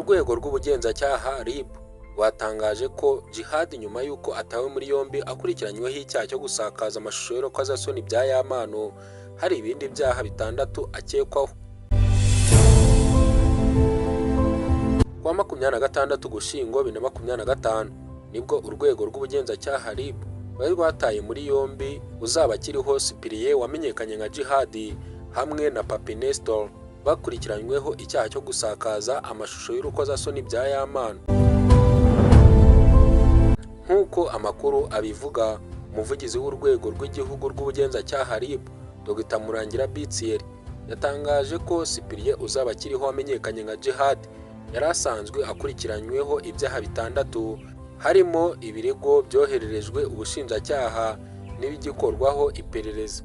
Urwego rw'ubugenzacyaha RIB rwatangaje ko Djihad nyuma y'uko atawe muri yombi akurikiranyweho icyaha cyo gusakaza amashusho y'urukozasoni bya Yampano, hari ibindi byaha 6 akekwaho. Kuwa 26 Ugushyingo 2025 nibwo urwego rw'ubugenzacyaha RIB rwari rwataye muri yombi Uzabakiriho Cyprien wamenyekanye nka Djihad hamwe na Papi Nestor bakurikiranyweho icyaha cyo gusakaza amashusho y'urukozasoni bya Yampano. Nk'uko amakuru abivuga, umuvugizi w'urwego rw'igihugu rw'ubugenzacyaha RIB, Dr Murangira Bitieri, yatangaje ko Cyprien Uzabakiriho wamenyekanye nka Djihad yari asanzwe akurikiranyweho ibyaha 6 harimo ibirego byohererejwe ubushinjacyaha n'ibigikorwaho iperereza.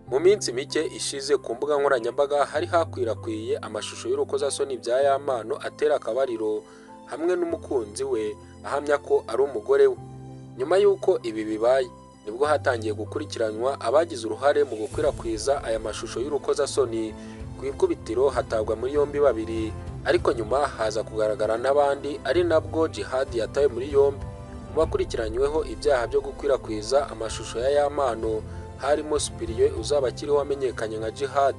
Mu minsi mike ishize ku mbuga nkoranyambaga hari hakwirakwiye amashusho y'urukozasoni bya Yampano atera akabariro hamwe n'umukunzi we ahamya ko ari umugore we. Nyuma y'uko ibi bibaye nibwo hatangiye gukurikiranwa abagize uruhare mu gukwirakwiza aya mashusho y'urukozasoni. Ku ikubitiro hatabwa muri yombi 2, ariko nyuma haza kugaragara n'abandi, ari nabwo Djihad yatawe muri yombi. Mu bakurikiranyweho ibyaha byo gukwirakwiza amashusho ya Yampano harimo Cyprien Uzabakiriho wamenyekanye nka Djihad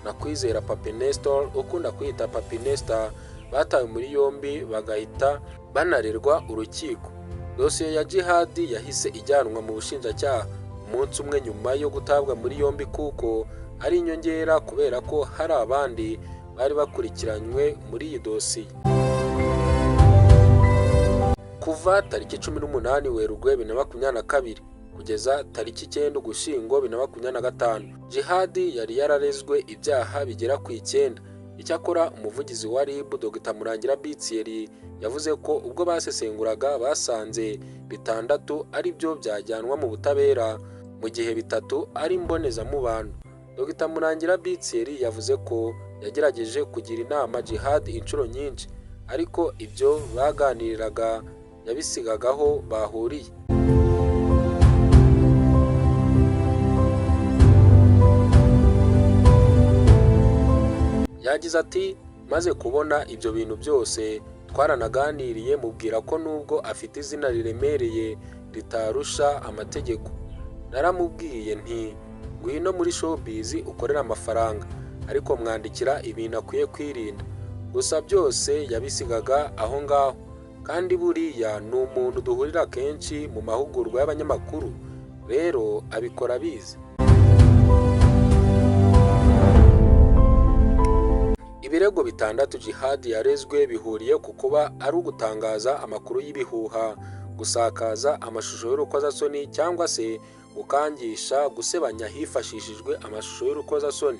na Kwizera Papi Nestor ukunda kwita Papi Nestor, batawe muri yombi bagahita banarerwa urukiko. Dosiye ya Djihad yahise ijyanwa mu bushinjacyaha umunsi umwe nyuma yo gutabwa muri yombi, kuko ari inyongera kubera ko hari abandi bari bakurikiranywe muri iyi dosiye. Kuva tariki 18 Werurwe 2022 kugeza tariki 9 Ugushyingo 2025, Djihad yari yararezwe ibyaha bigera ku 9. Icyakora umuvugizi wa RIB Dr Murangira Bitieri yavuze ko ubwo basesenguraga basanze 6 ari byo byajyanwa mu butabera, mu gihe 3 ari imbonezamubano. Dr Murangira Bitieri yavuze ko yagerageje kugira inama Djihad inshuro nyinshi, ariko ibyo baganiriraga yabisigagaho bahuriye. Yagize ati maze kubona ibyo bintu byose twaranaganiriye, mubwira ko nubwo afite izina riremereye ritarusha amategeko. Naramubwiye nti ngwino muri showbiz ukorera amafaranga, ariko mwandikira ibintu akwiye kwirinda. Gusa byose yabisigaga aho ngaho, kandi buriya ni umuntu duhurira kenshi mu mahugurwa y'abanyamakuru, rero abikora abizi. Ibirego 6 Djihad yarezwe bihuriye ku kuba ari ugutangaza amakuru y'ibihuha, gusakaza amashusho y'urukozasoni cyangwa se gukangisha gusebanya hifashishijwe amashusho y'urukozasoni.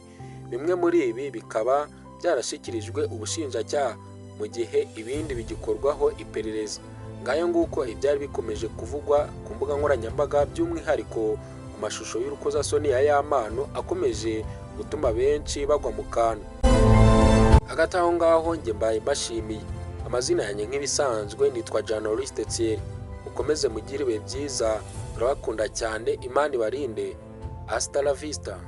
Bimwe muri ibi bikaba byarashyikirijwe ubushinjacyaha, mu gihe ibindi bigikorwaho iperereza. Ngayo nguko ibyari bikomeje kuvugwa ku mbuga nkoranyambaga, by'umwihariko ku mashusho y'urukozasoni ya Yampano akomeje gutuma benshi bagwa mu kantu. Hagati aho ngaho njye mbaye mbashimiye. Amazina yanjye nk'ibisanzwe nitwa Journaliste Thierry. Mukomeze mugire ibihe byiza, turabakunda cyane, Imana ibarinde. Hasta la vista.